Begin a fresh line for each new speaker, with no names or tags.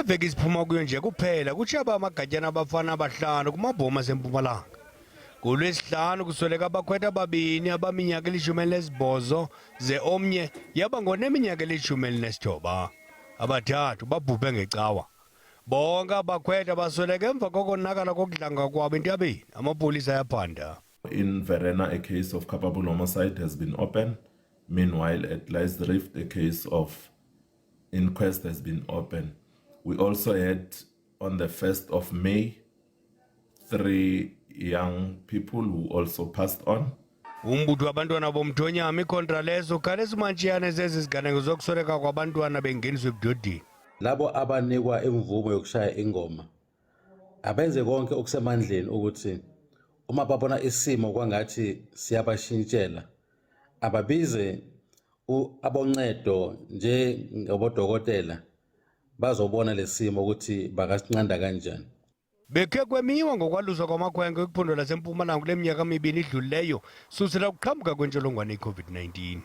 Veki siphuma kuyo nje kuphela kutshaba amagatyana abafana abahlanu kumabhoma aseMpumalanga. NgoLwesihlanu kusweleka abakhwetha ababini abaminyaka elishumi elinesibhozo ze omnye yaba ngoneminyaka elishumi elinesithoba. Abathathu babhubhe ngecawa. Bonke abakhwetha basweleke emva kokonakala kokudlanga kwabo entabeni. Amapolisa ayaphanda.
In Verena, a case of culpable homicide has been opened. Meanwhile, at Rift, a case of inquest has been opened. We also had on the 1st of May three young people who also passed on.
Umbutho wabantwana bomthonyama iContraleso ukhala esimantshiyane zezi ziganeko zokusweleka kwabantwana bengeniswa ebudodeni.
Labo abanikwa imvume yokushaya ingoma abenze konke okusemandleni ukuthi uma babona isimo kwangathi siyabashintshela ababize aboncedo njengabodokotela bazobona lesimo ukuthi bangasinqanda kanjani.
Bekhe kwemiwa ngokwaluswa kwamakhwenkwe kwiphondo laseMpumalanga kule minyaka mibini idlulileyo susela ukuqhambuka kwentsholongwane i-COVID-19.